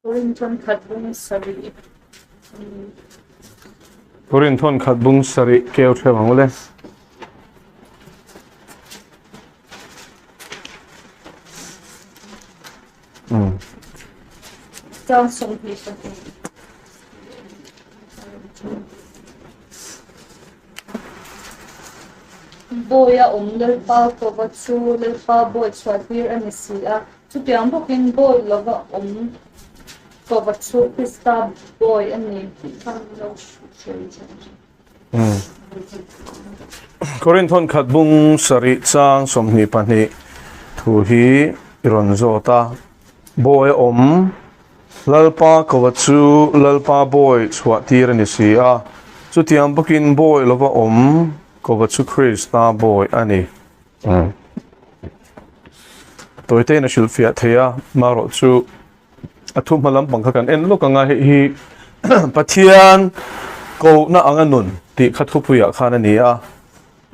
Korinthon khat bung sarih a ni. Korinthon khat bung sarih keu theuh ang ule. Chang 22. Bawi a awm Lalpa kova chu Lalpa bawi chhuahtir a ni si a. Chutiang bawkin bawi lova awm kova chu Krista bawi a ni tih kha min lo hrilh thin. Korinthon khat bung sarih chang 22 thu hi i rawn zawt a, Bawi a awm Lalpa kova chu Lalpa bawi chhuah tir a ni si a, chutiang bawkin bawi lova awm kova chu Krista bawi a ni. Tawitein a hrilhfiah thei a, marawh chu a thu hma lampang kha kan en lawk ang a, hei hi Pathian kohna anga nun tih kha thupuiah khan a ni a,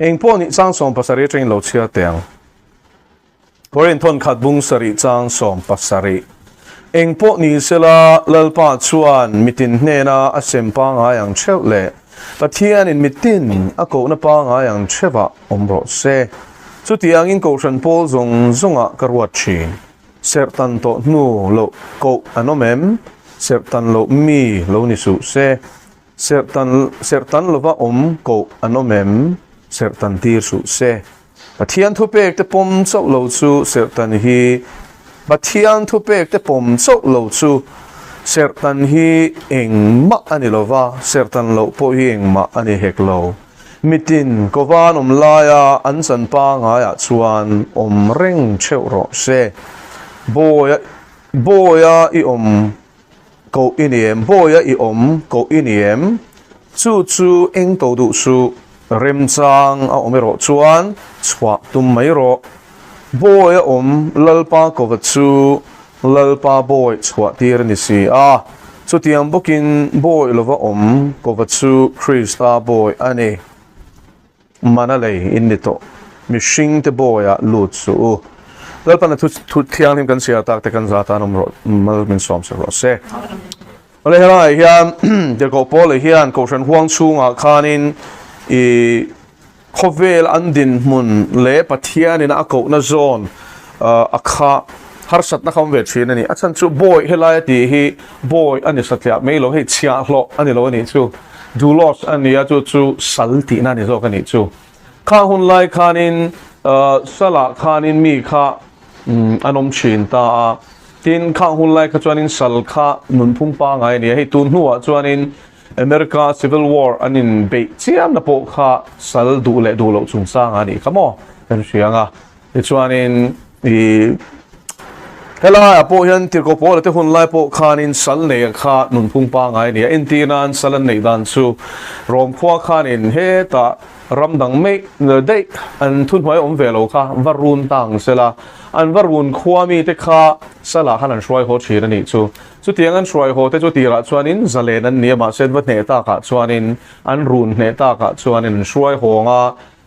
eng pawh nih chang 17 atangin lo chhiar teh ang. Korinthon khat bung sarih chang 70. Eng pawh ni sela, Lalpa chuan mitin hnena a sem pangngai ang theuh leh Pathianin mitin a kohna pangngai ang theuhah awm rawh se. Chutiangin Kohhran pawl zawng zawngah ka ruat thin. Serhtan tawh hnu loh koh an awm em? Serhtan loh mi lo ni suh se. Serhtan serhtan lova awm koh an awm em? Serhtan tir suh se. Pathian thupek te pawm chauh lo chu serhtan hi Pathian thupek te pawm chauh lo chu serhtan hi engmah a ni lo va, serhtan loh pawh hi engmah a ni hek lo. Mitin kawvan awm laia an chan pangaiah chuan awm reng theuh rawh se. Bawi bawia i awm Koh i ni em? Bawia i awm koh i ni em? Chu chu eng to duh suh. Remchang a awm erawh chuan chhuah tum mai rawh. Bawia awm Lalpa kova chu Lalpa bawi chhuah tir a ni si a. Chutiang bawkin bawi lova awm kova chu Krista bawi a ni. Mana lei in ni tawh. Mihring te bawiah lut suh u. Lalpan a thu thu thianghlim kan chhiar tak te kan za tan awm rawh mal min sawm sak rawh se. Awle helaiah hian Tirhkoh Paula hian Kohhran huang chhungah khanin i khawvel an dinhmun leh Pathianin a kohna zawn a kha harsatna kha awm ve thin a ni. A chhan chu bawi helai a tih hi bawi a ni satliah mai lo, hei chhiahhlawh a ni lo a nih chu. Doulos a nia chu chu sal tihna a ni zawk a nih chu. Kha hun lai khanin salah khanin mi kha an awm thin ta a, tin kha hun lai kha chuanin sal kha nunphung pangai a ni a, hei tun hnuah chuanin America Civil War an in beih chiamna pawh kha sal duh leh duh loh chungchang a nih kha maw kan hria ang a. Tichuanin i helaiah pawh hian Tirhkoh Paula te hun lai pawh khanin sal neia kha nunphung pangai a ni a, entir nan sal an neih dan chu Rom khua khanin hetah ram dang mai daih an thuhnuai awm ve lo kha va run ta ang sela, an va run khua mite kha salah khan an hruai haw thin a nih chu. Chutiang an hruai haw te chu tirah chuanin zalen an ni a, mahse an va hneh takah chuanin an run hneh takah chuanin an hruai hawng a,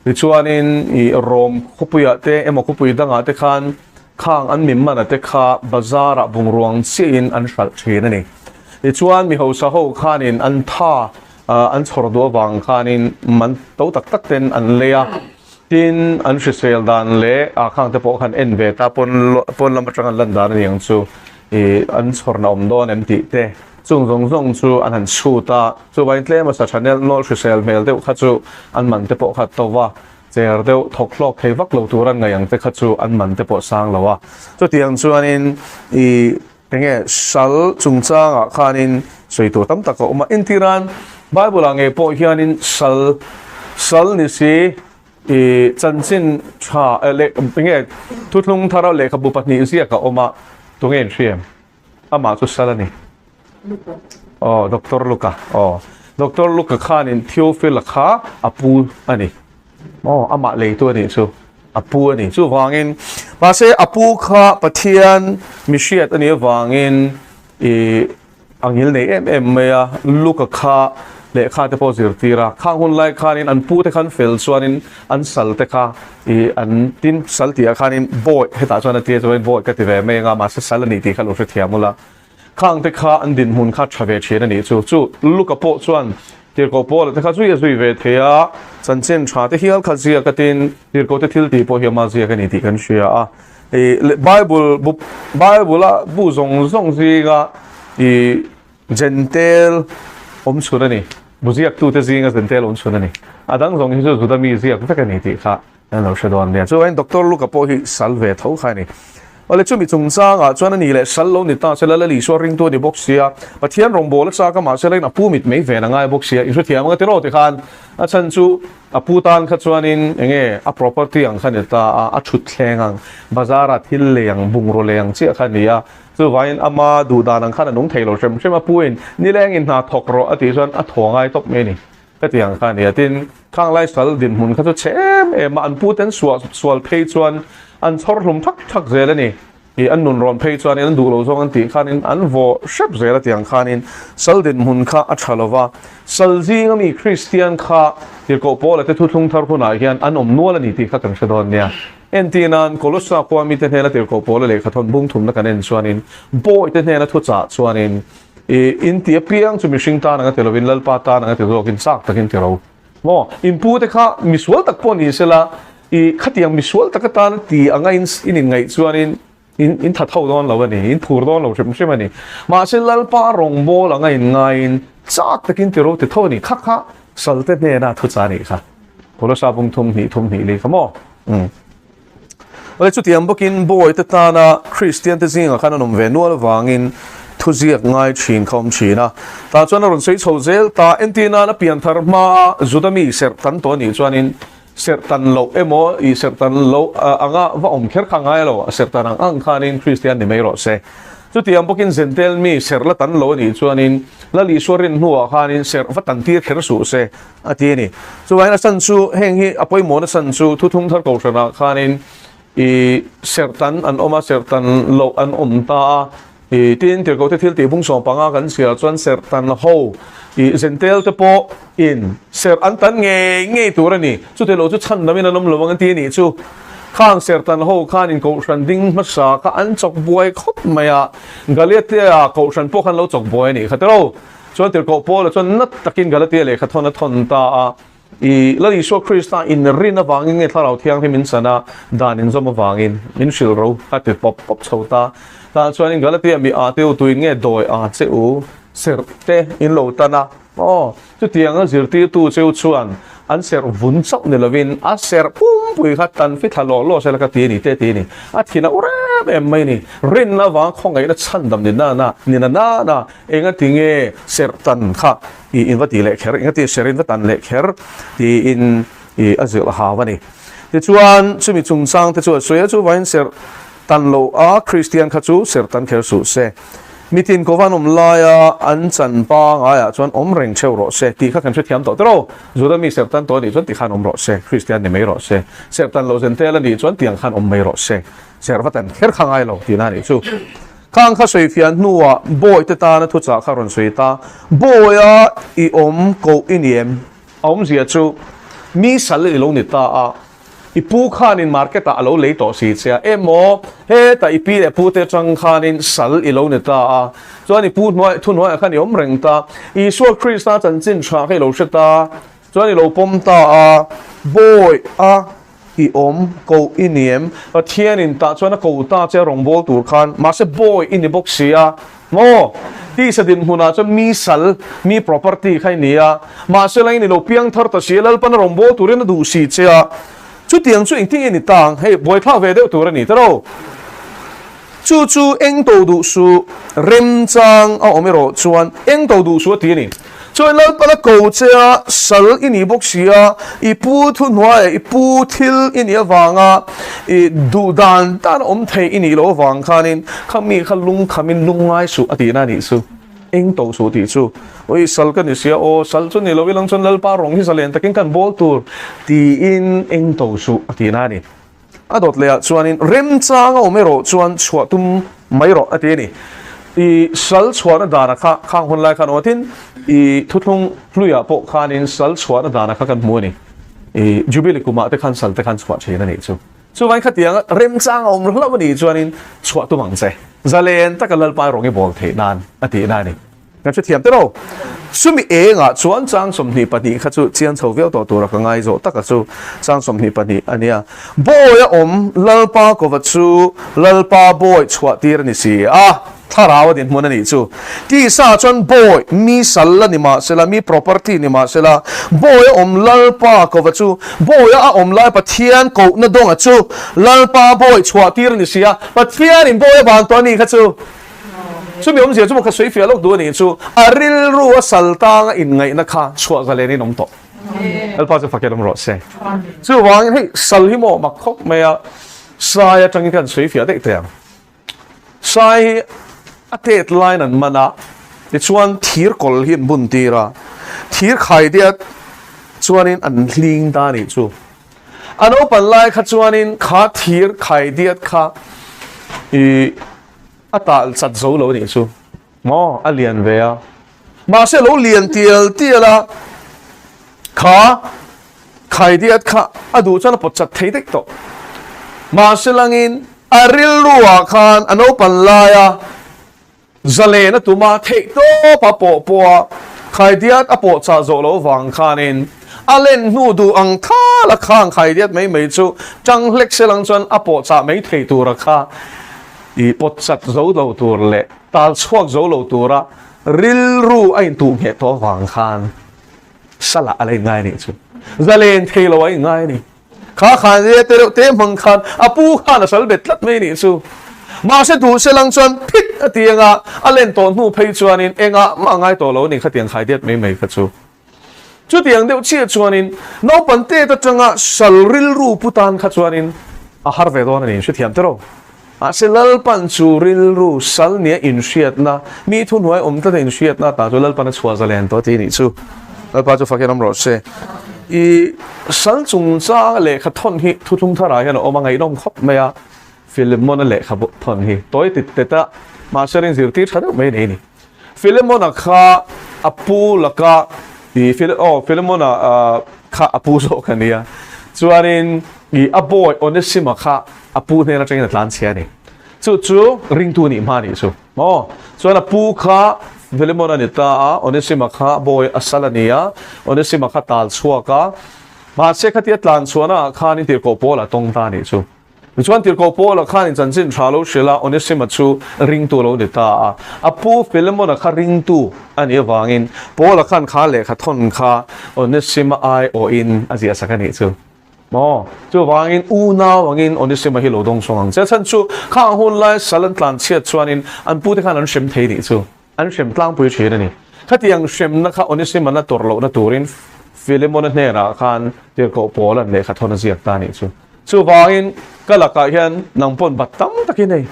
Tichuanin i Rom khawpuiah te emaw khawpui dangah te khan khang an mi mana te kha bazarah bungruang chiahin an hralh thin a ni. Tichuan mi hausa ho khanin an tha an chhawr duh avang khanin man to tak tak ten an lei a, tin an hrisel dan leh ah khang te pawh khan en ve ta pawn pawn lam atang an lan dan a ni ang chu i an chhawrna awm dawn em tih te. Chung zawng zawng chu an han chhut a, chuvangin tlem a sa tha nelh nawlh hrisel hmel deuh kha chu an man te pawh kha to va, cher deuh thawk hlawk thei vak lo tur an ngaih ang te kha chu an man te pawh sang lo a. Chutiang chuanin i enge sal chungchangah khanin sawi tur tam tak a awm a, entiran Bible ah ngei pawh hianin sal sal ni si i chanchin tha leh enge thuthlung thara lehkhabu pahnih ziak a awm a, tunge inhriam? Amah chu sal a ni. Aw, Doctor Luka. Aw, Doctor Luka khanin Theophil-a kha a pu a ni. Aw, amah leitu a nih chu. A pu a ni. Chuvangin, mahse a pu kha Pathian mihriat a nih avangin i A ngil nei em em mai a, Luka kha lehkha te pawh zirtir a, khang hun lai khanin an pu te khan fel chuanin an sal te kha ih an tin sal tih ah khanin bawi hetah chuan a tia chuan bawi ka ti ve mai anga mahse sal a ni tih kha lo hrethiam ula. Khang te kha an dinhmun kha tha ve thin a nih chu. Chu Luka pawh chuan Tirhkoh Paula te kha zui a zui ve thei a, chanchin tha te hial kha ziak a tin Tirhkoh te thil tih pawh hi ama ziak a ni tih kan hria a. Ih Bible bu Bible a bu zawng zawng zinga ih Jentail awm chhun a ni. Bu ziaktute zinga Jentail awm chhun a ni. A dang zawng hi chu Juda mi ziak vek a ni tih kha An lo hre dawn nia. Chuan Doctor Luka pawh hi sal ve tho kha a ni. Awle chumi chungchangah chuan a ni leh sal lo ni ta sela Lal Isua ringtu a ni bawk sia, Pathian rawngbâwl a châk a mahse lain a pu mit mai ven a ngai bawk sia, i hrethiam anga tiraw tikhan a chhan chu a pu tan kha chuanin eng nge a property ang kha ni ta a, a thut thleng ang, bazar-a thil lei ang, bungraw lei ang chiah kha a ni a, chuvangin ama duh dan ang khan a nung thei lo hrem hrem a, puin nilengin hna thawk rawh a tih chuan a thaw ngai tawp mai a ni. Hetiang kha a ni a, tin, khang lifestyle dinhmun kha chu chhe em em a, an pute an suah sual phei chuan an chhawr hlum thak thak zel a ni. Ih an nun rawn phei chuanin an duh lo zawng an tih khanin an vaw hrep zel a tiang khanin sal dinhmun kha a tha lo va. Sal zinga mi Kristian kha Tirhkoh Paula te thuthlung thar hunah hian an awm nual a ni tih kha kan hre dawn nia. Entirnan, Kolossa khua mite hnena Tirhkoh Paula lehkha thawn bung thumna kan en chuanin Bawite hnena thuchah chuanin I in ti apiang chu mihring tan anga ti lovin Lalpa tan anga ti zawkin chak takin ti ro. Maw? In pu te kha misual tak pawh ni sela, i khatiang misual tak atan ti anga in in inngaih chuanin in in that ho dawn lo a ni, in phur dawn lo hrim hrim a ni. Mahse Lalpa rawngbâwl anga in ngaiin chak takin ti ro ti tho a ni. Kha kha salte hnena thuchah a nih kha. Kolosa bung thum hnih thum hnih li kha maw? Umm. Awle chutiang bawkin Bawite tana Kristiante zingah khan an awm ve nual avangin thuziak ngai thin kha awm thin a. Tah chuan a rawn sawi chho zel ta. Entir nan a pian thar hmaa Juda mi serh tan tawh a nih chuanin serh tan loh emaw ih serh tan loh anga va awm kher kha ngai lo, a serh tan ang ang khanin Kristian ni mai rawh se. Chutiang bawkin Zentel mi serh la tan lo a nih chuanin Lal Isua rin hnuah khanin serh va tan tir kher suh se. A ti a ni. Chuvangin a chan chu heng hi a pawimawhna chan chu Thuthung Thar Kohhranah khanin i serhtan an awm a, serhtan loh an awm ta a. I tin Tirhkohte thil tih bung 15 kan chhiar chuan serhtan ho i Zentel te pawh in serh an tan ngei ngei tur a ni. Chutih lo chu chhan damin an awm lo ang an ti a nih chu. Khang serhtan ho khanin Kohhran ding hmasa kha an chawk buai khawp mai a. Galiatea Kohhran pawh khan lo chawk buai a nih kha tiraw. Chuan Tirhkoh Paula chuan nat takin Galatia lehkha thawn a thawn ta a, I Lal Isua Krista inrin avangin nge Thlarau Thianghlim min chan a, dan inzawm avangin min hrilh ro a ti pawp pawp chho ta. Tah chuanin Galatia mi a te u tuin nge dawi a che u, serh te in lo tan a, aw, chutianga zirtirtu cheu chuan an serh vun chauh ni lovin a serh pumpui kha tan fi thla lawh lawh sela ka ti a ni te ti a ni. A thin a u rem em mai a ni. Rinna avanga khawngaihna chhandam ni nana ni na nana Engati nge serh tan kha i in va ti leh kher, engati serh in va tan leh kher tiin i a zilh hau a ni. Tichuan, chumi chungchang te chu a sawi a, chuvangin serh tan lo a Kristian kha chu serh tan kher suh se. Mitin ko van awm laia an chan pangaiah chuan awm reng theuh rawh se tih kha kan hrethiam tawh tiraw. Juda mi serh tan tawh a nih chuan tikhan awm rawh se, Kristian ni mai rawh se. Serh tan lo zen tel a nih chuan tiang khan awm mai rawh se. Serh va tan kher kha ngai lo tihna a nih chu. Khang kha sawi fiah hnuah Bawihte tana thuchah kha rawn sawi ta, Bawiha i awm koh i ni em? A awmzia chu mi sal i lo ni ta a, i pu khanin market ah a lo lei tawh si che a, emaw hetah i pi leh pute atang khanin sal i lo ni ta a, chuan i pu hnuai thuhnuaiah khan i awm reng ta, Isua Krista chanchin tha kha i lo hre ta, chuan i lo pawm ta a, Bawiha I awm koh i ni em? Pathianin tah chuan a ko ta che a rawngbâwl tur khan, mahse bawi i ni bawk si a, maw? Tisa dinhmunah chuan mi sal, mi property kha i ni a, mahse la i ni lo piang thar ta si a, Lalpan a rawngbâwl turin a duh si che a, chutiang chu engtin nge ni ta ang? Hei, buaithlak ve deuh tur a ni ta lo. Chu chu eng to duh suh, remchang a awm erawh chuan eng to duh suh a ti a ni. Chuan Lalpan a ko che a, sal i nih bawk si a, i pu thuhnuaiah i pu thil i nih avanga i duh dan dan awm thei i nih loh avang khanin kha mi kha lungkhamin lungngai suh a tihna a nih chu. Eng to suh tih chu. Awi sal ka ni sia aw, sal chu ni lo ilang chuan Lalpa rawng hi zalen takin kan bawl tur tiin eng to suh a tihna a ni. A dawt lehah chuanin remchang a awm erawh chuan chhuah tum mai rawh a ti a ni. I sal chhuahna dana kha khang hun lai khan awm a, tin i thuthlung hluiah pawh khanin sal chhuahna dana kha kan hmu a ni. I Jubilee kumah te khan sal te khan chhuah thin a nih chu. Chuvangin khatianga remchang a awm hlauh a nih chuanin chhuah tum ang che. Zalen taka Lalpa rawng i bawl theih nan a tihna a ni. Kan hrethiam te lo. Chumi engah chuan chang 22 kha chu chian chho viau tawh tura ka ngai zawh taka chu chang 22 a nia. Bawi a awm Lalpa kova chu Lalpa bawi chhuah tir a ni si a, thlarau a dinhmun a nih chu. Tisa chuan bawi mi sal la ni mah sela, mi property ni mah sela, bawi a awm Lalpa kova chu bawia a awm lai Pathian kohna dawnga chu Lalpa bawi chhuah tir a ni si a, Pathianin bawi a van tawh a nih kha chu. Chumi awmzia chu maw ka sawi fiah lawk duh a nih chu, a rilru a sal tang a inngaihna kha chhuah zalen in awm tawh. Lalpa chu fakin awm rawh se. Chuvangin hei sal hi maw mak khawp mai a, sai atangin khan sawi fiah daih teh ang. Sai hi a tet laiin an man a, tichuan thir kawl hi an bun tir a, thir khai diat chuanin an hling ta a nih chu. A naupan lai kha chuanin kha thir khai diat kha i a tal chat zo lo nih chu maw a lian ve a mahse lo lian tial tial a kha khai diat kha a duh chuan a pawt chat thei daih tawh mahse langin a rilru ah khan a naupan laia Zalen a tum a, theih tawp a pawh pawh a, khaidiat a pawh chah zawh loh vang khanin a len hnu duh ang thal a khang khaidiat mai mai chu tang hlek se lang chuan a pawh chah mai thei tura kha i pawt chat zo lo tur leh tal chhuak zo lo tura rilru a intuh ngheh tawh vang khan salah a la inngai a nih chu. Zalen thei lo a inngai a ni. Kha khan e te reuh te hmang khan a pu khan a sal bet tlat mai nih chu. Mahse duh se lang chuan phit a ti anga a len tawh hnu phei chuanin engah mah a ngai tawh lo a ni khatiang khai diat mai mai kha chu. Chutiang deuh chiah chuanin naupang tet atanga sal rilru pu tan kha chuanin a har ve dawn a ni hrethiam tiraw. Mahse Lalpan chu rilru sal nia inhriatna, mi thuhnuai awm tlata inhriatna atan chu Lalpan a chhuah zalen tawh tih a nih chu. Lalpa chu fakin awm rawh se. I sal chungchang lehkha thawn hi thuthlung tharah hian a awm a, ngaihnawm khawp mai a, Philemon-a lehkha thawn hi tawi tit tet a, mahse rin zirtir tha deuh mai a nei a ni. Philemon-a kha a pu laka i aw Philemon-a kha a pu zawk a nia, chuanin i a bawi Onesima kha a pu hnen atangin a tlan chhia a ni. Chu chu ringtu nih hma nih chu maw? Chuan a pu kha Philemon a ni ta a, Onesima kha bawi a sal a ni a, Onesima kha tal chhuak a, mahse khatia tlan chhuahna ah khanin tirhkoh Paul a tawng ta a nih chu. Tichuan tirhkoh Paul a khanin chanchin tha lo hrilh a, Onesima chu ringtu a lo ni ta a. A pu Philemon a kha ringtu a nih avangin Paul a khan kha lehkha thawn kha Onesima aiawhin a ziahsak a nih chu. Maw? Chuvangin unau angin Onesima hi lo dawng sawng ang che. A chhan chu khang hun lai sal an tlan chhiat chuanin an pute khan an hrem thei nih chu. An hrem tlangpui thin a ni. Khatiang hremna kha Onesimana tawrh lohna turin Philemona hnenah khan tirhkoh Paula'n lehkha thawn a ziak ta a nih chu. Chuvangin ka lakah hian nang pawn bat tam tak i nei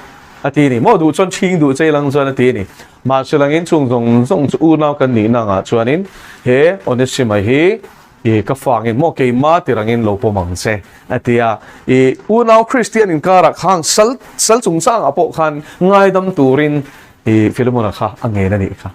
a ti a ni. Maw duh chuan chhing duh che ilang chuan a ti a ni. Mahse langin chung zawng zawng chu unau kan nihna angah chuanin he Onesima hi I ka fangin maw keimah tirangin lo pawm ang che a ti a. I unau Kristian inkarah khan sal sal chungchangah pawh khan ngaidam turin i Philemona kha a ngen a nih kha.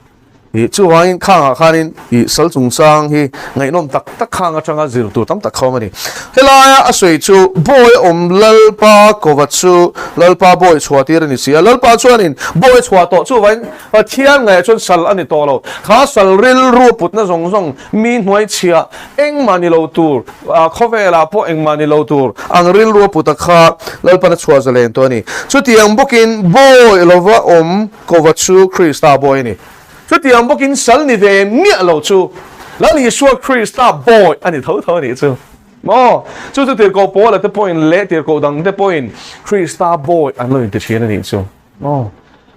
I chuvangin khangah khanin i sal chungchang hi ngaihnawm tak tak khang atanga zir tur tam tak kha awm a ni. Helaia a sawi chu bawi a awm Lalpa kova chu Lalpa bawi chhuah tir a ni si a. Lalpa chuanin bawi chhuah tawh chuvangin Pathian ngaihah chuan sal a ni tawh lo. Kha sal rilru putna zawng zawng Mi hnuaichhia engmah ni lo tur, khawvelah pawh engmah ni lo tur ang rilru a put a kha Lalpan a chhuah zalen tawh a ni. Chutiang bawkin bawi lova awm kova chu Krista bawi a ni. Chutiang bawkin sal ni ve miah lo chu Lal Isua Krista bawi a ni tho tho a nih chu. Maw? Chu chu tirhkoh Paula te pawhin leh tirhkoh dang te pawhin Krista bawi an lo inti thin a nih chu. Aw.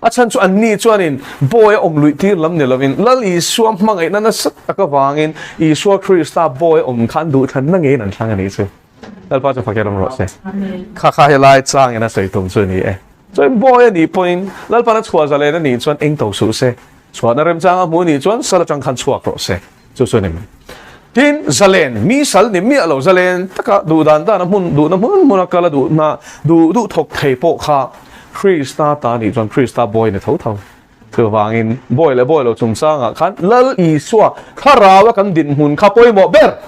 A chhan chu anni chuanin bawi a awm luih tir lam ni lovin Lal Isua hmangaihna nasa tak avangin Isua Krista bawi a awm khan duhthlanna ngeiin an thlang a nih chu. Lalpa chu fakir awm rawh se. Kha kha helai changin a sawi tum chu a ni e. Chuan bawi a nih pawhin Lalpan a chhuah zalen a nih chuan eng to suh se. Chhuahna remchang a hmuh a nih chuan sal atang khan chhuak rawh se. Chu chu a ni mai. Tin, zalen, mi sal ni miah lo, zalen taka duh dan dan a hmun, duhna hmun hmun a kal a duhna, duh duh thawk thei pawh kha Krista ta nih chuan Krista bawi ni tho tho. Chuvangin, bawi leh bawi lo chungchangah khan Lal Isua thlarau a kan dinhmun kha pawimawh ber.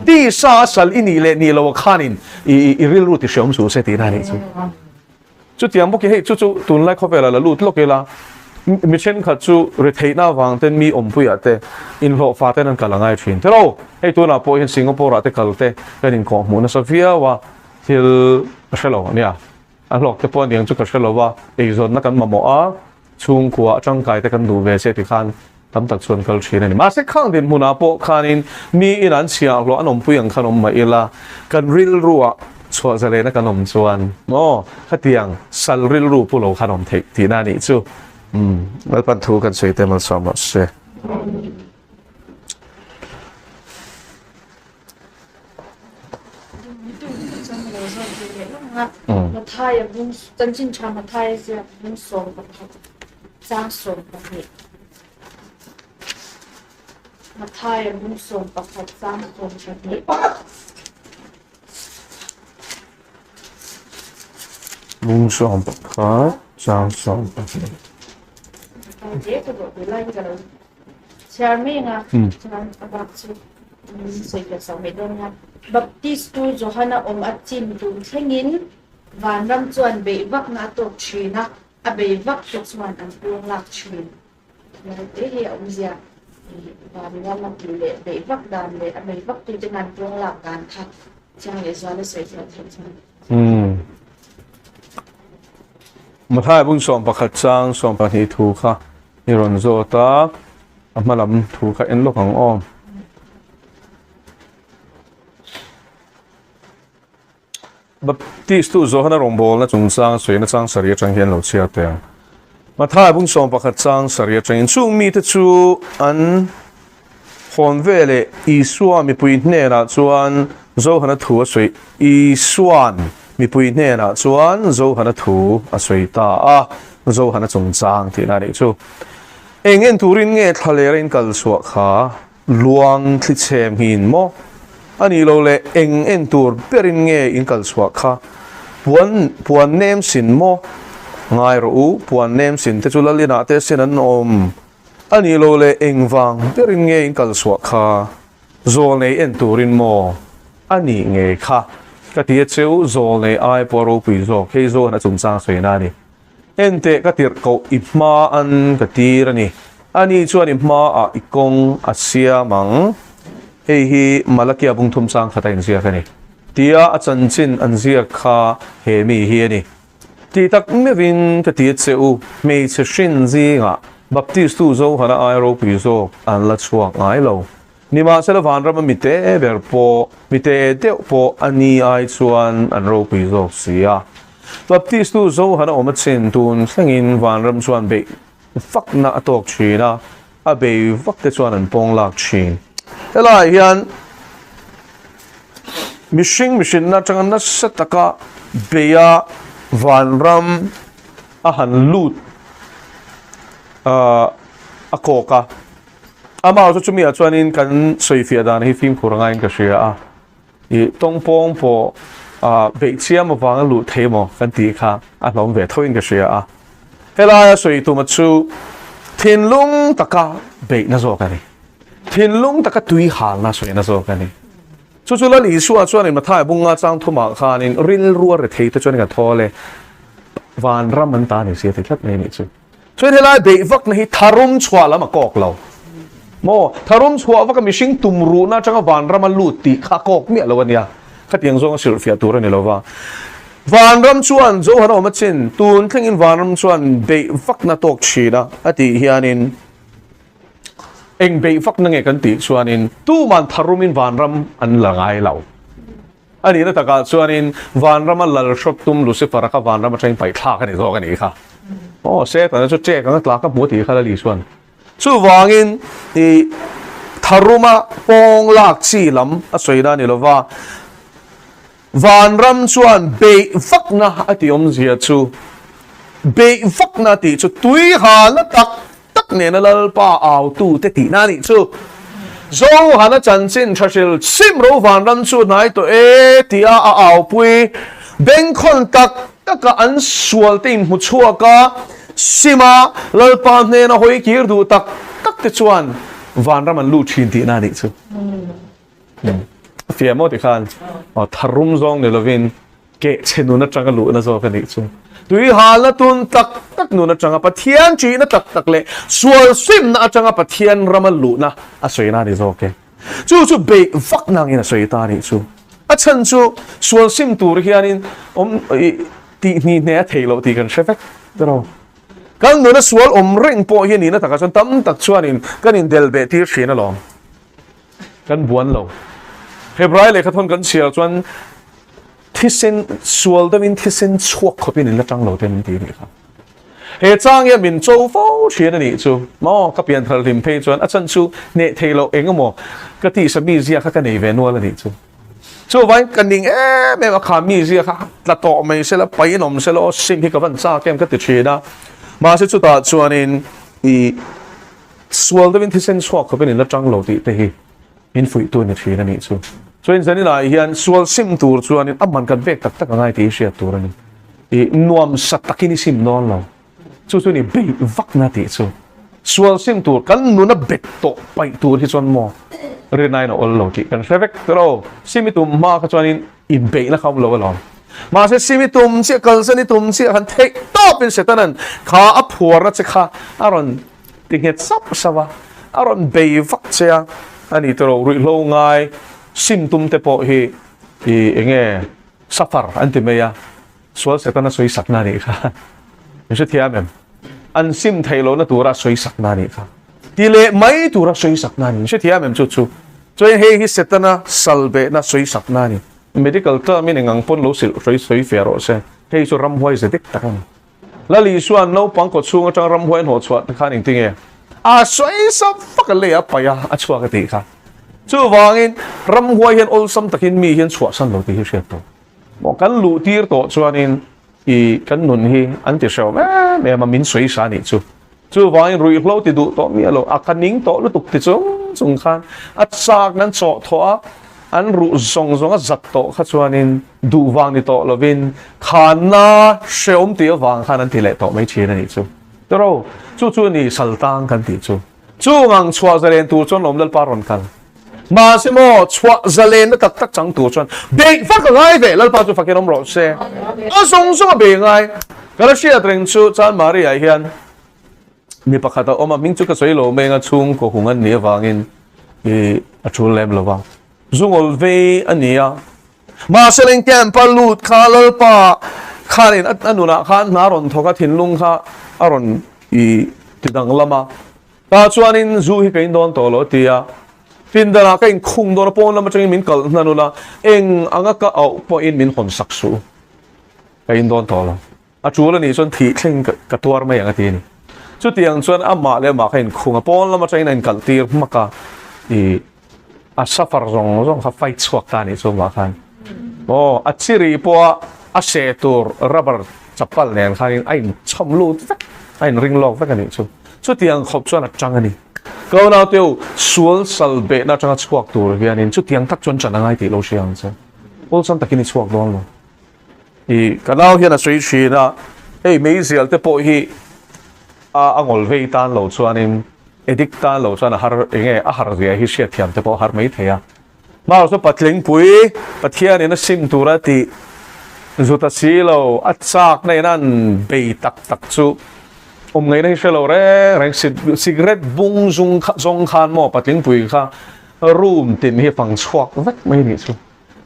Tisa a sal i nih leh nih loh khanin i rilru ti hreawm suh se tihna a nih chu. Chutiang bawkin hei chu chu tunlai khawvelah la lut lawk ila, mi thenkhat chu retheihna avang ten mi awmpuiah te inhlawhfa ten an kal a ngai thin. Tero, hei tunah pawh hian Singapore ah te kal te kan inkawhhmuh nasa viau a, thil ka hre lo ania. A hlawk te pawh aniang chu ka hre lo a, eizawnna kan mamawh a, chhungkua tangkai te kan duh ve che tikhan tam tak chuan kal thin a ni. Mahse khang dinhmunah pawh khanin mi in an chhiahhlawh an awmpui ang khan awm mah ila, kan rilruah chhuah zalena kan awm chuan maw khatiang sal rilru pu lo khan awm theih tihna a nih chu. Umm Lalpan thu kan sawi te malsawm rawh se. Bung 11 chang 12. Chhiar menga chuan a bak chu sawi fel sak mai dawn nia. Baptistu Johana awm a chin tun thlengin vanram chuan beih vakna a tawk thin a, a bei vak te chuan an puang lak thin. Lai te hi a awmzia vanram a tih leh beih vak dan leh a bei vak tuten an puang lak dan kha chiang leh zual a sawi fel theih chuan. Mathai bung 11 chang 12 thu kha I rawn zawt a, a hma lam thu kha en lawk ang aw. Baptist tu Johana rawngbawlna chungchang sawiin a chang sarih atang hian lo chhiar teh ang. Mathai bung 11 chang sarih atangin chung mite chu an hawn veleh Isua mipui hnenah chuan Johana thu a sawi Isua'n mipui hnenah chuan Johana thu a sawi ta a, Johana chungchang tihna a nih chu. Eng en turin nge thlalera in kal chhuah kha luang thli chhem hin maw? A nih lo le eng en tur berin nge in kal chhuah kha puan puan nem sin maw? Ngai rawh u, puan nem sin te chu Lalinah te sin an awm. A nih lo le engvang berin nge in kal chhuah kha? Zawlnei en turin maw? A nih ngei kha. Ka ti a cheu, zawlnei ai pawh a ropui zawk. Hei zawn a chungchang sawiina a ni. En teh ka tirh koh i hma an ka tir a ni. Ani chuan i hmaah i kawng a siam ang. Hei hi Malakia bungthum chang khat a inziak a ni. Tia a chanchin an ziak kha he mi hi a ni. Tih tak meuhin ka ti a che u, hmeichhe hrin zingah Baptistu Johana ai ropui zawk an la chhuak ngai lo. Nimahsela vanrama mite ber pawh, mite deuh pawh a ni ai chuan an ropui zawk si a. Baptistu Johana awm a chin tun thlengin vanram chuan beih vakna a tawk thin a, a bei vak te chuan an pawng lak thin. Helaiah hian mihring mihrinna atanga nasa taka beia vanram a han lut a kawk a. Amah chu chumiah chuanin kan sawifiah dan hi fimkhur angaiin ka hria a. I tawngpawng pawh beih chiam avanga luh thei maw kan tih kha a hlawm ve thoin ka hria a. Helaia sawi tuma chu thinlung taka beihna zawk a ni. Thinlung taka tui halna sawina zawk a ni. Chu chu Lal Isua chuanin Mathai bunga chang thumah khanin rilru a rethei te chuan ka thawl e, vanram an ta ni si a ti tlat mai a nih chu. Chuan helai beih vakna hi tharum chhuah lam a kawk lo. Maw? Tharum chhuah vaka mihring tum ruhna atanga vanram a lut tih kha a kawk miah lo a nia. Khatiang zawng a hrilhfiah tur a ni lo va. Vanram chuan Johan a awm a chin, tun thlengin vanram chuan beih vakna tawk thin a, a tih hianin eng beih vakna nge kan tih chuanin tuman tharumin vanram an la ngai lo. A nihna takah chuanin vanrama lal hrawt tum Lucifer-a kha vanram atangin paih thlak a ni zawk a nih kha. Aw, Setana chu ṭek anga tlak a hmu a tih kha Lali chuan. Chuvangin i tharuma pawng lak chi lam a sawi na a ni lova, vanram chuan beih vakna a tih awmzia chu, beih vakna tih chu tui halna tak tak nena Lalpa autute tihna a nih chu. Johana chanchin tha hril sim ro vanram chu hnai tawh e tia a aupui bengkhawn tak taka an sualte inhmu chhuak a, sima Lalpa hnena hawi kir duh tak tak te chuan vanram an lut thin tihna a nih chu. A fiah maw tikhan tharum zawng ni lovin kehchhe nun atanga luhna zawk a nih chu. Tui halna tun tak tak nun atanga Pathian ṭihna tak tak leh sual simna atanga Pathian rama luhna a sawina a ni zawk e. Chu chu beih vak nangin a sawi ta a nih chu. A chhan chu sual sim tur hianin awm ih tih hni hne a theih loh tih kan hre vek tawh. Kan nuna sual awm reng pawh hi a nihna takah chuan tam tak chuanin kan indel beh tir thin alawm. Kan buan lo. Hebrai lehkhathawn kan chhiar chuan Thisen sual deuhin thisen chhuak khawpin in la tang lo te min ti anih kha. He chang hian min cho fo thin anih chu. Maw ka pian thar hlim phei chuan a chan chu hneh thei loh eng emaw ka tihsa mi zia kha ka nei ve nual anih chu. Chuvain ka ning em em a kha mi zia kha tla tawh mai sela paih in awm sela aw sim hi ka van chak em ka ti thin a. Mahse chutah chuanin i sual deuhin thisen chhuak khawpin in la tang lo tih te hi Min fuihtu a ni thin a nih chu. Chuan zaninah hian sual sim tur chuanin a man kan vek tak tak a ngai tih hi hriat tur a ni. I nuam sa takin i sim dawn lo. Chu chu ni beih vakna tih chu. Sual sim tur kan nuna bet tawh paih tur hi chuan maw rinaiin a awl lo tih kan hre vek tawh lo. Sim i tum hma kha chuanin i beihna kha awm lo alawm. Mahse sim i tum chiah kalsan i tum chiah han theih tawpin Setanan kha a phuarna che kha a rawn Ti nghet sauh sauh a, a rawn bei vak che a, a ni tawh ruihhlo ngai sim tum te pawh hi i enge suffer an ti mai a, sual setana sawi sakna a nih kha, min hrethiam em? An sim theih lohna tura a sawi sakna a nih kha, ti leh mai tura sawi sakna a ni, min hrethiam em chu chu? Chuan hei hi setana sal behna sawi sakna a ni, medical term in engang pawn lo silh sawi sawi fe rawh se, hei chu ramhuai ze dik tak a ni. Lal Isua'n naupang kaw chhung atang ramhuai hnawh chhuah te khan engtinge a sawi sap fak a lei a paih a, a chhuak a tih kha. Chuvangin ramhuai hian awlsam takin mi hian chhuahsan lo tih hi hriat tawh. Maw kan luh tir tawh chuanin i kan nun hi an ti hrehawm em em a, min sawi sa nih chu. Chuvangin ruihhlo ti duh tawh miah lo, a ka ning tawh lutuk ti chung chung khan a chak nan chawh thawh a, an ruh zawng zawng a zat tawh kha chuanin duh vang ni tawh lovin khanna hrehawm tih avang khan an ti leh tawh mai thin a nih chu. Tawro, chu chu a ni saltang kan tih chu. Chung ang chhuah zalen tur chuan lawm Lalpa rawn kal. Mahse maw, chhuah zalenna tak tak chang tur chuan beih vak a ngai ve, Lalpa chu fakin awm rawh se. A zawng zawng a bei ngai. Ka la hriat reng chu Chan Maria hian mi pakhat a awm a, hming chu ka sawi lo mai anga chhungkaw hung an nih avangin i a tul lem lo va. Zungawl vei a ni a. Mahse leng camp a lut kha Lalpa khanin a nunah khan hna rawn thawk a, thinlung kha a rawn i tidanglam a. Tah chuanin zu hi ka in dawn tawh lo a ti a, pindanah ka inkhung dawn a, pawn lam atangin min kalh hnan ula, eng anga ka auh pawhin min hawn sak suh u, ka in dawn tawh lo. A tul a nih chuan thih thleng ka tuar mai ang a ti a ni. Chutiang chuan amah leh amah kha inkhung a, pawn lam atangin a inkalh tir hmak a, ih a suffer zawng zawng kha fight chhuak ta a nih chu amah khan. Aw, a chiri pawha a seh tur rubber chapal nen khanin a inchhawm lut vek, a inring lawk vek a nih chu. Chutiang khawp chuan a tang a ni. Ka unaute u, sual sal behna atanga chhuak tur hianin chutiang tak chuan ṭan a ngai tih lo hria ang che. Awlsam takin i chhuak dawn lo. I ka nau hian a sawi thin a, hei meizial te pawh hi a a ngawl vei tan lo chuanin addict tan lo chuan a har enge a har zia hi hriatthiam te pawh a har mai thei a. Hmar chu patlingpui Pathianin a sim tura tih zut a si lo, a chakna in an bei tak tak chu awm ngaihna hi hre lo reng reng cigarette bung zung kha zawng khan maw patlingpui kha room tin hi fang chhuak vek mai nih chu.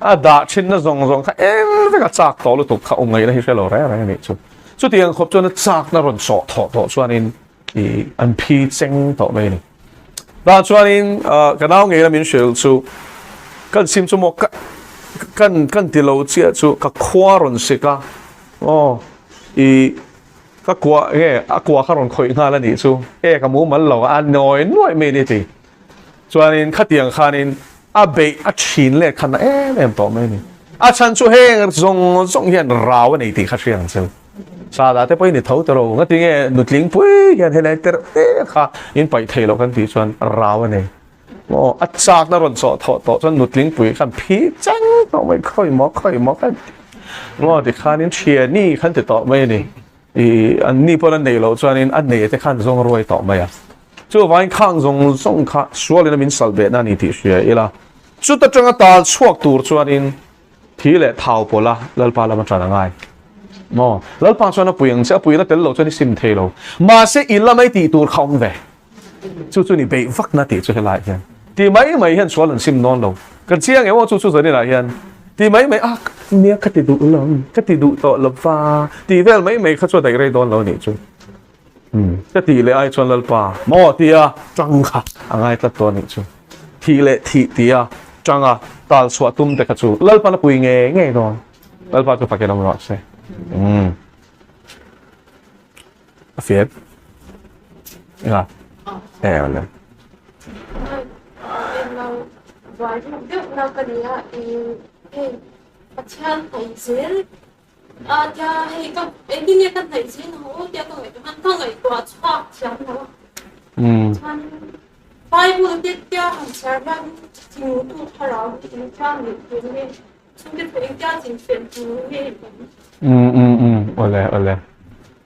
A dah thinna zawng zawng kha eng vek a chak tawh lutuk kha awm ngaihna hi hre lo reng reng a nih chu. Chutiang khawp chuan a chakna rawn sawh thawh tawh chuanin i an phi cheng tawh mai a ni. Tah chuanin ka nau ngei la min hrilh chu kan sim chu maw ka kan kan ti lo chiah chu ka khua rawn sik a aw i ka kua nge a kua kha rawn khawih nghal a nih chu e ka mumal lo a nawi nuaih mai a ni ti. Chuanin khatiang khanin a beih a thin leh khan a em em tawh mai a ni. A chhan chu heng zawng zawng hian rau a nei tih kha hria ang cheu. Sada te pawhin i tho ta ro, ngatinge nutling pui hian helai terh te kha in paih thei loh kan tih chuan rau a nei. Aw, a chakna rawn chawh thawh tawh chuan nutling pui khan phi cheng tawh mai, khawi maw, khawi maw khan ti. Aw, tikhanin thiani khan ti tawh mai a ni. I an ni pawn an neih loh chuanin a nei te khan zawng ruai tawh mai a. Chuvangin khang zawng zawng kha sualin a min sal behna a ni tih hria ila. Chuta tanga tal chhuak tur chuanin thi leh thau pawlh a Lalpa lama tan a ngai. Maw? Lalpa chuan a pui ang che, a puina tel lo chuan i sim thei lo. Mahse i lama i tih tur kha awm ve. Chu chu ni beih vakna tih chu helaiah hian ti mai mai hian sual an sim dawn lo. Kan chiang em aw chu chu zaninah hian ti mai mai a nia ka ti duh lo, ka ti duh tawh lo va tih vel mai mai kha chu a daih rei dawn lo a nih chu. Umm ka tih leh ai chuan Lalpa maw tia tang kha a ngai tlat tawh a nih chu. Thih leh thih tia tanga tal chhuah tum te kha chu Lalpan a pui ngei ngei dawn. Lalpa chu fakin awm rawh se. Umm. A fiat. Nga. E ole. Buai deuh deuh na ka nia i hei Pathian hnaih zel a tia hei ka engtin nge ka hnaih zel ang aw tia ka ngaihtuah khan ka ngaihtuah chhuak thiam lo a chuan Bible te tia han chhiar hian thingtu thlarau hi engtia nih tur nge Chhungte pawh engtia chin fel tur nge i awm? Um um um awle awle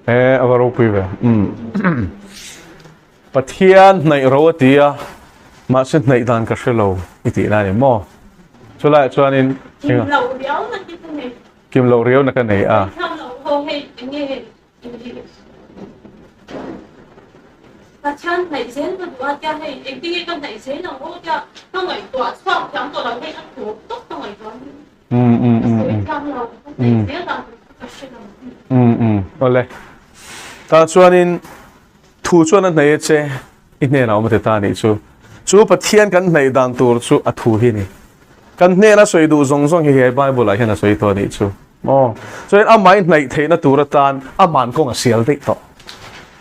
e a va ropui ve um Pathian hnaih ro a ti a mahse hnaih dan ka hre lo i tih na ni maw chulaiah chuanin Kim loh riau na hi ka nei. Kim loh riau na ka nei a. Kim loh ho hei enge hei Pathian hnaih zel ka duh a tia hei engtin nge ka hnaih zel ang aw tia ka ngaihtuah chhuak thiam tawh lo hei a tawp tawp ka ngaihtuah a ka sawi thiam lo ka hnaih zel dan tur kha ka hre lo. Awle tah chuanin thu chuan a hnaih a che i hnenah awm a ti ta a nih chu. Chu Pathian kan hnaih dan tur chu a thu hi a ni. Kan hnena sawi duh zawng zawng hi he Bible ah hian a sawi tawh a nih chu. Maw? Chuan amah i hnaih theihna tur atan aman kawng a sial daih tawh.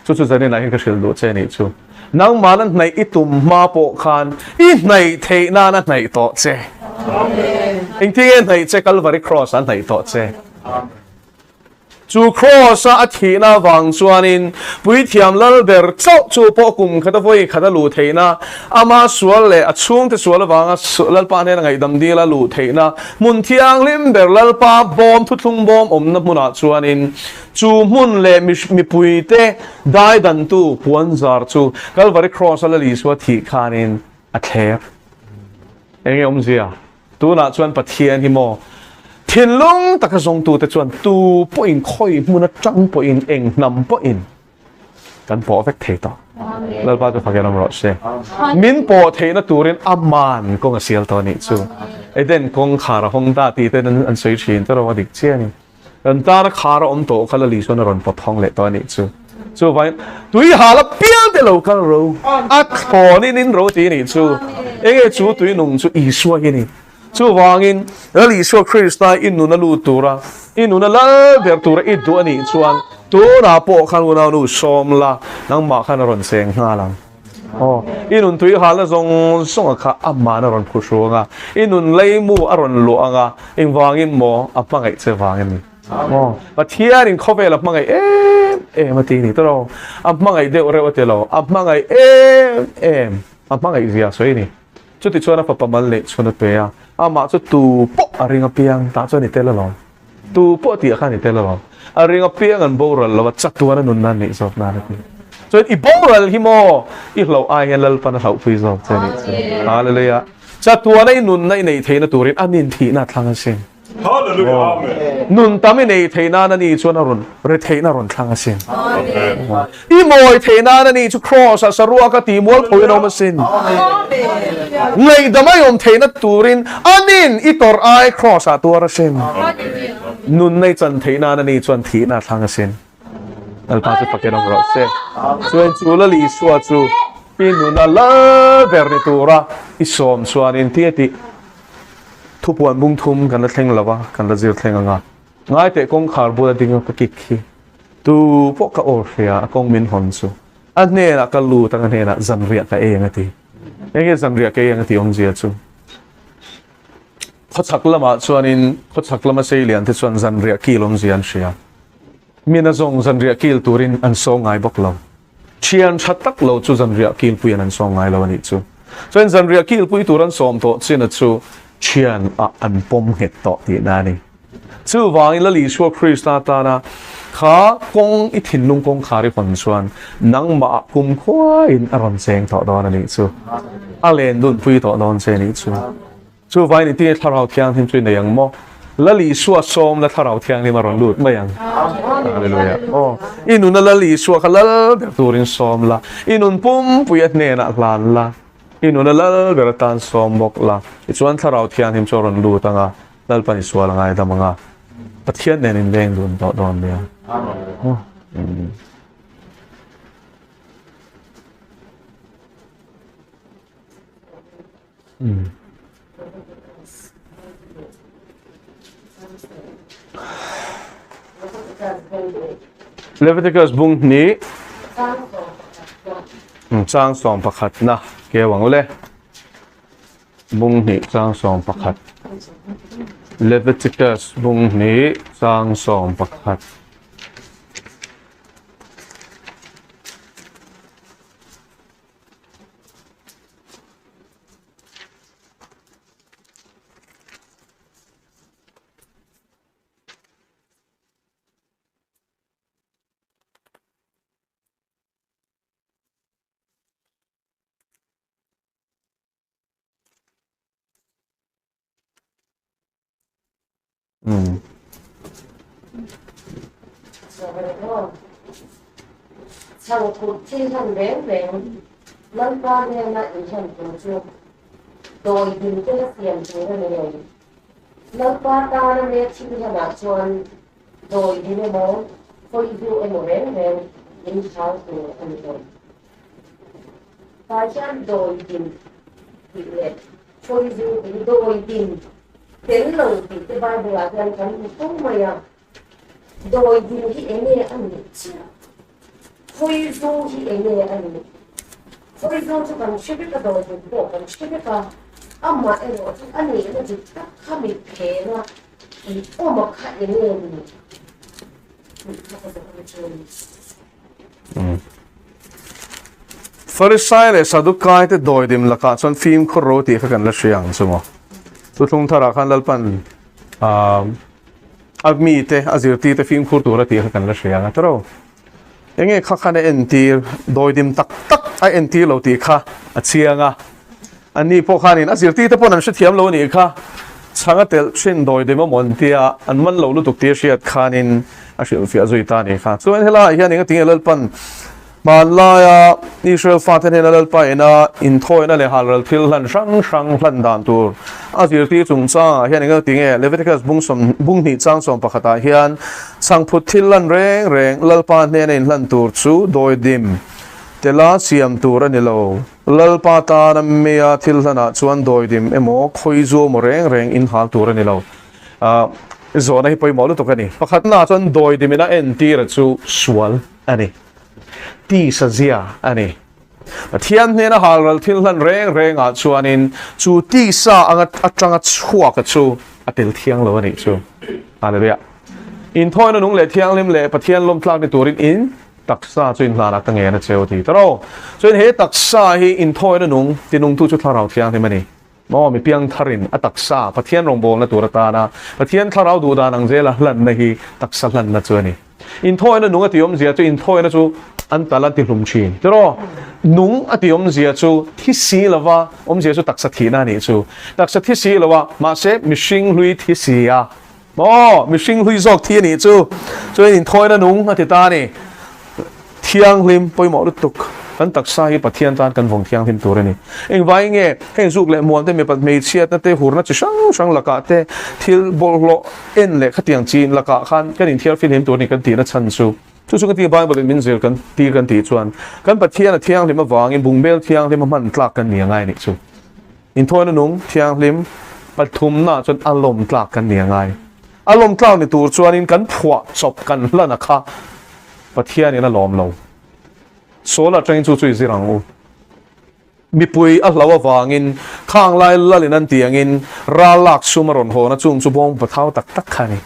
Chu chu zanin ah hian ka hrilh duh che a nih chu. Nangmahna hnaih i tum hma pawh khan i hnaih theih nan a hnaih tawh che. Engtin nge hnaih che? Kalvari Cross ah a hnaih tawh che. Chu Kraws-a a thihna avang chuanin Puithiam Lalber chauh chu pawh kum khata vawi khat a luh theihna, ama sual leh a chhungte sual avanga Lalpa hnena ngaihdam dil a luh theihna hmun thianghlim ber Lalpa bawm thuthlung bawm awmna hmunah chuanin chu hmun leh mipuite daidantu puanzar chu Kalvari Kraws-a Lal Isua thih khanin a thler. Enge awmzia? Tunah chuan Pathian hi maw thinlung taka zawngtute chuan tu pawhin khawi hmun atang pawhin eng hnam pawhin kan pawh vek thei tawh. Lalpa chu fakin awm rawh se. Min pawh theihna turin aman kawng a sial tawh a nih chu. Eden kawngkhar a hawng ta tih ten an sawi thin te rawh a dik chiah a ni. Kan tana khar a awm tawh kha Lali chuan a rawn pawt hawng leh tawh a nih chu. Chuvangin tui hal a pial te lo kal ro, a thlawnin in ro ti a nih chu. Enge chu tui nung chu Isua hi a ni. Chuvangin Lal Isua Krista i nun a lut tura, i nun a lal ber tura i duh a nih chuan tunah pawh khan unaunu sawm la, nangmah khan a rawn cheng nghal ang. Aw, i nun tui halna zawng zawng a kha amahna rawn phu hruang a, i nun leimu a rawn luah ang a, engvangin maw a hmangaih che vang a ni. Aw, Pathianin khawvel a hmangaih em em a ti ni tawh lo, a hmangaih deuh reuh a ti lo, a hmangaih em em, a hmangaih zia a sawi a ni. Chutichuan a fapa mal neih chhun a pe a, amah chu tu pawh a ring apiang tah chuan i tel alawm. Tu pawh tih ah khan i tel alawm. A ring apiang an boral lo a, chatuan a nunna an neih zawk nan a ti. Chuan i boral hi maw i hlauh ai hian Lalpan a hlauhpui zawk che a nih chu. Hallelujah. Chatuana i nunna i neih theihna turin a nin thihna a thlang asin. Nun tam i neih theih nan a ni chuan a rawn re theihna a rawn thlang asin. I mawi theih nan a ni chu Kraws ah saruak a tih mual pho in a awm asin. Ngaihdam a i awm theihna turin a nin i tawrh ai Kraws ah tuar asin. Nunna i chan theih nan a ni chuan thihna a thlang asin. Lalpa chu fakin awm rawh se. Chuan chu Lal Isua chu i nuna lal ber ni tura i sawm chuanin tia tih thupuan bung thum kan la thleng lo a, kan la zir thleng ang a. Ngaiteh kawngkhar bula ding a ka kik khi tu pawh ka aw hria a kawng min hawn chu a hnenah ka lut ang a hnenah zanriah ka ei ang a ti. Enge zanriah ka ei ang a tih awmzia chu khawchhak lamah chuanin khawchhak lama seilian te chuan zanriah kil awmzia an hria. Mina zawng zanriah kil turin an saw ngai bawk lo. Thian tha tak lo chu zanriah kilpuiin an sawm ngai lo a nih chu. Chuan zanriah kilpui tur an sawm tawh chin a chu thian ah an pawm nghet tawh tihna a ni. Chuvangin Lal Isua Krista tana kha kawng i thinlung kawngkhar i hawn chuan nangmah ah kumkhuain a rawn cheng tawh dawn a nih chu. A len dunpui tawh dawn che a nih chu. Chuvangin i tinge Thlarau Thianghlim chu i nei ang maw? Lal Isua sawm la Thlarau Thianghlim a rawn lut mai ang. Hallelujah. Aw, i nuna Lal Isua kha lal ber turin sawm la, i nun pumpui a hnenah hlan la, i nuna lal ber atan sawm bawk la, tichuan Thlarau Thianghlim chu a rawn lut ang a, Lalpan i sual a ngaidam ang a, Pathian nen in leng dun tawh dawn nia. Amen. Leviticus bung hnih chang 11na keu ang ule bung hnih chang 11 Leviticus bung hnih chang 11 Chhangphut thil hlan reng reng Lalpa hnena inhlan tur chu dawi ding te la siam tur a ni lo. Lalpa tana me thil hlanah chuan dawi ding emaw, hawi hnu emaw reng reng in hal tur a ni lo. Tah hian dawi ding tih leh hawi zu tih dawi ding tel lo tih te Bible ah hian kan hmu fo mai a. Dawi ding hi eng nge a nih chiah? Hawi zu hi eng nge a nih? Hawi zu chu kan hre vek a, dawi ding pawh kan hre vek a, amah erawh chu a nihna dik tak kha mi phen a, i awm a kha eng nge ni tih kha ka zawhna chu a ni. Farisai leh Sadukai te dawidim lakah chuan fimkhur ro tih kha kan la hria ang chu maw. Thuthlung tharah khan Lalpan a mite a zirtirte fimkhur tura tih kha kan la hria ang a tawrh. Enge kha khan a entir dawidim tak tak a entir lo tih kha a chiang a. Anni pawh khanin a zirtirte pawhin an hrethiam lo a nih kha. Chhang a telh thin dawidim a mawn tia an man lo lutuk tih a hriat khanin a hrilhfiah zui ta a nih kha. Chuan helaiah hian engatinge Lalpan hmanlaia Israel fate hnena Lalpa ina inthawina leh halral thil hlan hrang hrang hlan dan tur a zirtir chungchangah hian engatinge Leviticus bung sawm bung hnih chang sawm pakhatah hian chhangphut thil hlan reng reng Lalpa hnena inhlan tur chu dawidim tela siam tur a ni lo. Lalpa tana mia thil hlanah chuan dawidim emaw khawi zu emaw reng reng in hal tur a ni lo. Zawhna hi pawimawh lutuk a ni. Pakhatnaah chuan dawidimin a entira chu sual a ni. Tisa zia a ni. Pathian hnena halral thil hlan reng rengah chuanin chu tisa anga atanga chhuaka chu a tel thiang lo a nih chu. Hallelujah. Inthawina nung leh thianghlim leh Pathian lawmtlak ni turin in Taksa chu inhlanah ka ngen a cheu ti ta ro. Chuan he taksa hi inthawina nung tinungtu chu Thlarau Thianghlim a ni. Maw mi piangtharin a taksa Pathian rawngbawlna tur atana Pathian Thlarau duhdan ang zela hlanna hi taksa hlanna chu a ni. Inthawina nung a ti awmzia chu inthawina chu an tal an ti hlum thin ti ro. Nung a ti awmzia chu thi si lova awmzia chu taksa thihna a nih chu. Taksa thi si lova mahse mihring hlui thi si a. Aw, mihring hlui zawk thi a nih chu. Chuan inthawina nung a ti ta a ni. Thianghlim pawimawh lutuk. Kan taksa hi Pathian tan kan vawng thianghlim tur a ni. Engvai nge heng zuk leh muan te, mipat hmeichhiatna te, hurna chi hrang hrang lakah te, thil bawlhhlawh en leh khatiang chin lakah khan kan inthiar fihlim tur a ni kan tihna chhan chu. Chu chu ka ti Bible in min zir kan tir kan tih chuan kan Pathian a thianghlim avangin bungbel thianghlim a hman tlak kan ni angai a nih chu. Inthawina nung thianghlim pathumna chuan a lawm tlak kan ni angai. A lawm tlak ni tur chuanin kan phuah chawp kan hlan a kha Pathianin a lawm lo. Sawl atangin chu chu i zir ang u. Mipui a hlau avangin khang lai lalin an ti angin ral lak sum a rawn hawn a chung chu bawng pathau tak tak kha a ni.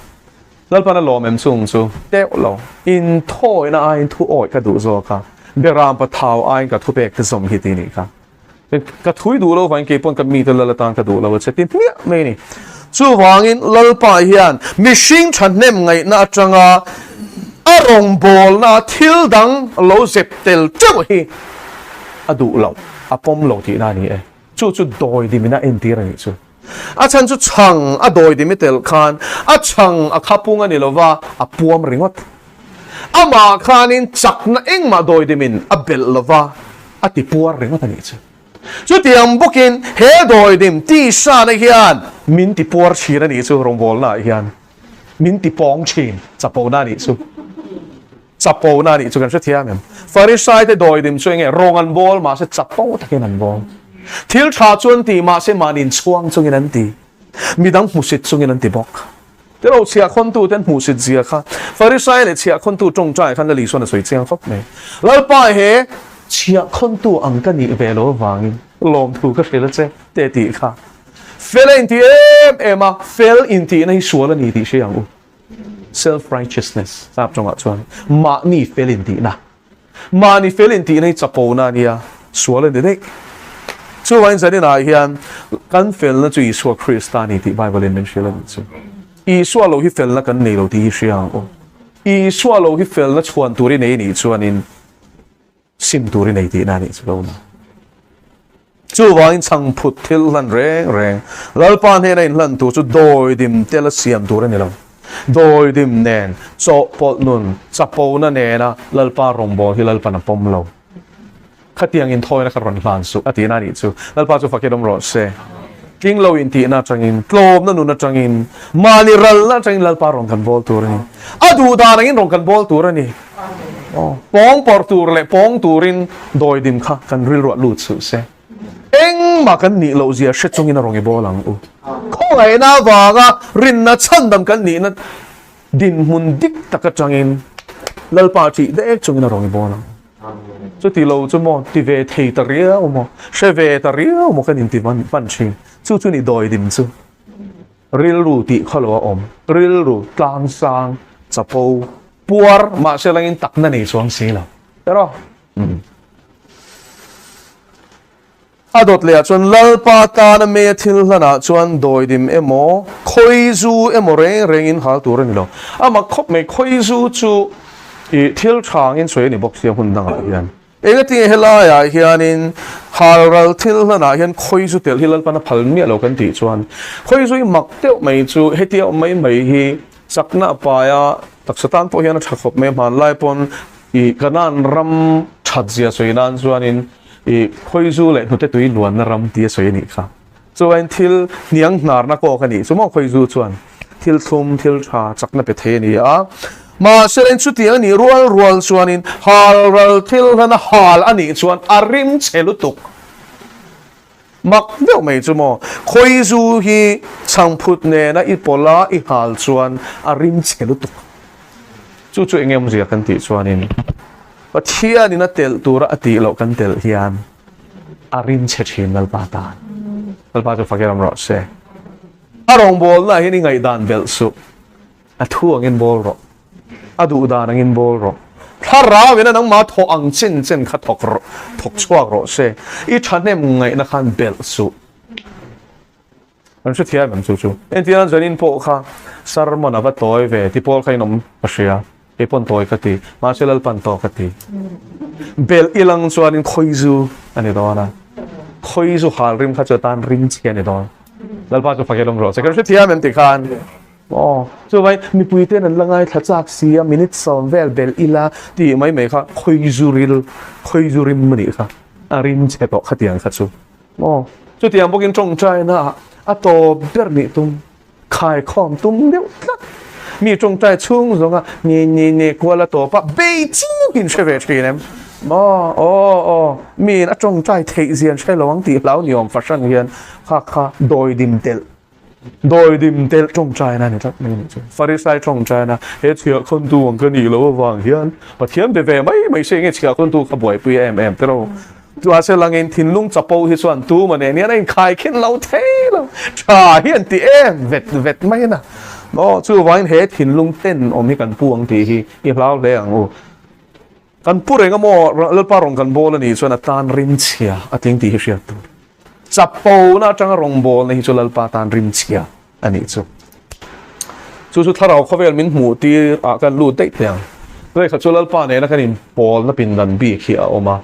Lalpan a lawm em chung chu teuh lo. Inthawina aiin thu awih ka duh zawk a, Beram pathau aiin ka thupek te zawm hi ti nih kha. Ka thui duh lo vangin kei pawn ka mite lal atan ka duh lo a che ti hmiah mai a ni. Chuvangin Lalpa hian mihring thahnem ngaihna atanga a rawngbawlna thil dang lo zep tel teuh hi a duh lo, a pawm lo tihna a ni e. Chu chu dawi dimina entir a nih chu. A chhan chu chhang a dawi dimi tel khan a chhang a kha pung a ni lova, a puam ringawt. Amah khanin chakna engmah dawi dimin a belh lova, a ti puar ringawt a nih chu. Chutiang bawkin he dawi dim tisa na hian min ti puar thin a nih chu rawngbawlna ah hian min ti pawng thin chapona a nih chu. Chapona a nih chu kan hrethiam em? Farisai te dawi dim chu enge rawng an bawl mahse chapo takin an bawl. Thil tha chu an ti mahse mahni inchhuang chungin an ti. Midang hmusit chungin an ti bawk. Te lo chhiahkhawntu ten hmuhsit zia kha Farisai leh chhiahkhawntu tawngtai khan Lali chuan a sawi chiang khawp mai. Lalpa he chhiahkhawntu ang ka nih ve lo avangin lawmthu ka hrilh a che te tih kha fel a inti em em a, fel intihna hi sual a ni tih hria ang u. Self righteousness sap tawngah chuan mahni fel intihna. Mahni fel intihna hi chapona a nia, sual a ni daih. Chuvangin zaninah hian kan felna chu Isua Krista a ni tih Bible in min hrilh a nih chu. Isua lo hi felna kan nei lo tih hi hria ang u. Isua lo hi felna chhuan tur i nei nih chuanin sim tur i nei tihna a nih chu lo na. Chuvangin chhangphut thil hlan reng reng Lalpa hnena inhlan tur chu dawidim tel a siam tur a ni lo. Dawidim nen, chawhpawlh nun, chapona nena Lalpa rawngbâwl hi Lalpan a pawm lo. Khatiang inthawina kha rawn hlan suh a tihna a nih chu. Lalpa chu fakin awm rawh se. Tling lo intihna atangin, tlawmna nun atangin, mahni ralna atangin Lalpa rawn kan bawl tur a ni. A duh dan angin rawn kan bawl tur a ni. Pawng pawrh tur leh pawng turin dawidim kha kan rilruah lut suh se. Engmah kan nih loh zia hre chungin a rawn i bawl ang u. Khawngaihna avanga rinna chhandam kan nihna dinhmun dik tak atangin Lalpa thih dek chungin a rawn i bawl ang. Chuti lo chu maw ti ve thei ta riau maw, hre ve ta riau maw kan inti hman thin. Chu chu ni dawidim chu. Rilru tih khaw lo a awm. Rilru tlangsang, chapo, puar mahse langin takna nei chuang si lo. Erawh. A dawt lehah chuan Lalpa tana mei a thil hlanah chuan dawidim emaw, khawizu emaw reng rengin hal tur a ni lo. Amah khawp mai khawizu chu ih thil thangin sawi a ni bawk sia hmun dangah hian. Engatinge helaiah hianin halral thil hlanah hian khawizu telh hi Lalpan a phal miah lo kan tih chuan khawizu hi mak deuh mai chu hetia awm mai mai hi chakna a pai a, taksa tan pawh hian a tha khawp mai a, hmanlai pawn ih Kanan ram that zia sawi nan chuanin ih khawizu leh hnute tui luanna ram tia sawi a nih kha. Chuan thil hniang hnarna kawk a nih chu maw khawizu chuan thil thlum, thil tha chakna pe thei a ni a. Mahse chutiang a nih rual rual chuanin halral thil hlana hal a nih chuan a rim chhe lutuk. Mak deuh mai chu maw khawizu hi chhangphut nena i pawlh a i hal chuan a rim chhe lutuk. Chu chu eng awmzia kan tih chuanin Pathianin a telh tura a tih loh kan telh hian a rim chhe thin Lalpa tan. Lalpa chu fakin awm rawh se. A rawngbawlna ah hian i ngaihdan belh suh. A thu angin bawl rawh. A duh dan angin bawl rawh. Thlarau in a nangmah thawh ang chen chen kha thawk rawh, thawk chhuak rawh se. I thahnem ngaihna khan belh suh. Kan hrethiam em chu chu. Entirna zanin pawh kha sermon a va tawi ve ti pawl kha in awm ka hria. Kei pawn tawi ka ti. Mahse Lalpan tawk ka ti. Belh ilang chuanin khawizu a ni dawn a. Khawizu hal rim kha chu atan ring chhe a ni dawn. Lalpa chu fakin awm rawh se. Kan hrethiam em ti khan. Aw, chuvai mipui ten an la ngaithla chak si a, minute 10 vel belh ila tih mai mai kha khawizu ril, khawizu rim a nih kha. A rim chhe tawh khatiang kha chu. Aw, chutiang bawkin tawngtaina ah a tawp ber nih tum, khaikhawm tum deuh tlat. Mi tawngtai chhung zawnga ni ni ni kual a tawp a, bei chungin hre ve thin em? Aw, aw, aw, miin a tawngtai theih zian hre lo ang tih hlau ni awm fahran hian kha kha dawidim telh, dawidim telh tawngtaina a ni tlat mai a nih chu. Farisai tawngtaina, he chhiahkhawntu ang ka nih loh avang hian Pathian be ve mai mai se nge chhiahkhawntu kha buaipui em em te lo. Mahse langin thinlung chapo hi chuan tuma nen hian a inkhai khin lo thei lo. Tha hi an ti em vet vet mai a. Aw chuvangin he thinlung ten awm hi kan pu ang tih hi i hlau hle ang u. Kan pu reng a maw Lalpa rawn kan bawl a nih chuan a tan rimchhia a tling tih hi hriat tur. Chapona atanga rawngbawlna hi chu Lalpa tan rimchhia a nih chu. Chu chu thlarau khawvel min hmuh tir ah kan lut daih thei ang. Vekha chu Lalpa nena kan inpawlna pindan bik hi a awm a.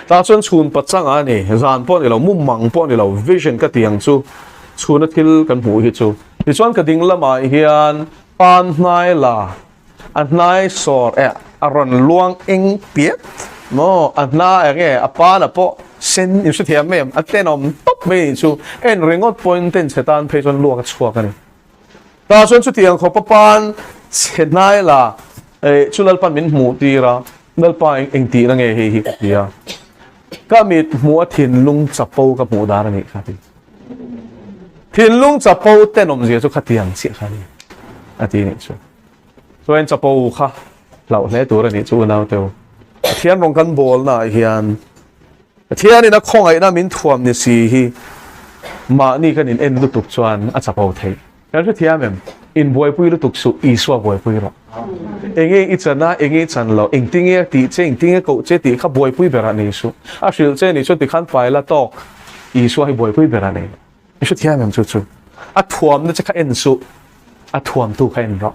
Tah chuan chhun pachang a ni, zan pawh a ni lo, mumang pawh a ni lo, vision ka ti ang chu. Chhuna thil kan hmuh hi chu. Tichuan ka ding lamah hian pan hnai la, a hnai sawr eh a rawn luang eng piat maw, a hna eng nge a pan a pawh sen in hrethiam em, a tenawm tawp mai nih chu. En ringawt pawhin ten chhe tan phei chuan luak a chhuak a ni. Tah chuan chutiang khawpa pan chhe hnai la eh chu Lalpan min hmuh tir a, Lalpa eng tihna nge hei hi ka ti a. Ka mit hmuh a thinlung chapo ka hmuh dan a nih kha ti. Thinlung chapo tenawmzia chu khatiang chiah kha a ni a ti nih chu. Chuan chapo kha hlauh hle tur a nih chu unau teu. Pathian rawng kan bawlna ah hian Pathianin a khawngaihna min thuam ni si hi mahni kan in en lutuk chuan a chapo theih. Kan hrethiam em? Inbuaipui lutuk suh, Isua buaipui rawh. Enge i chan a, enge i chan loh, engtinge a tih che, engtinge koh che tih kha buaipui berah nei suh. A hrilh che nih chuan tikhan pai la tawk, Isua hi buaipui berah nei. I hrethiam em chu chu? A thuamna che kha en suh, a thuamtu kha en rawh.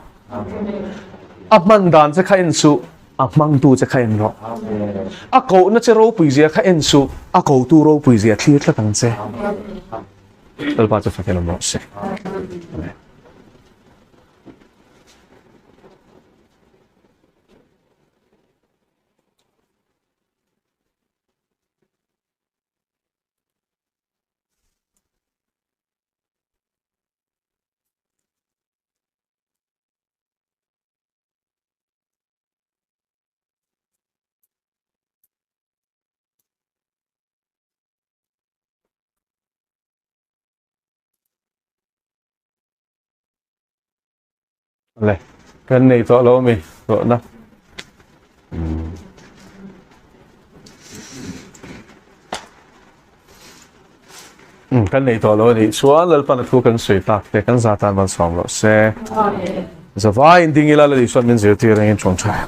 A hman dan che kha en suh, a hmangtu che kha en rawh. A kohna che ropui zia kha en suh, a kotu ropui zia thlir tlat ang che. Lalpa chu fakin awm rawh se. Amen. Le, kan nei tawh lo mi tawhna. Kan nei tawh lo a nih chuan Lalpan a thu kan sawi tak te kan za tan malsawm loh se. Zavaiin ding ila Lal Isuan min zirtir engin tawngtai.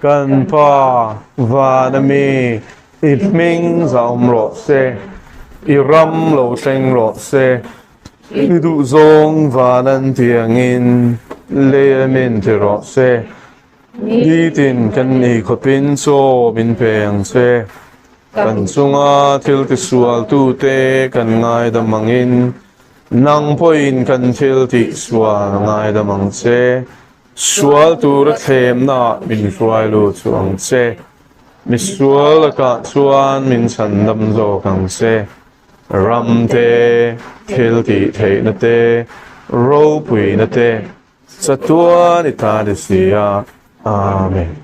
Kan Pa vana mi i hming zahawm rawh se, i ram lo thleng rawh se, i duhzawng van an tiangin lei a min ti rawh se. Nitin kan ei khawpin chaw min pe ang che. Kan chunga thil tisualtute kan ngaidam angin nang pawhin kan thil tihsual ngaidam ang che. Sual tura thlemnaah min hruai lut chu ang che. Misual lakah chuan min chhandam zawk ang che. Ram te, thil tih theihna te, ropuina te, chatuan i ta ni si a. Amen.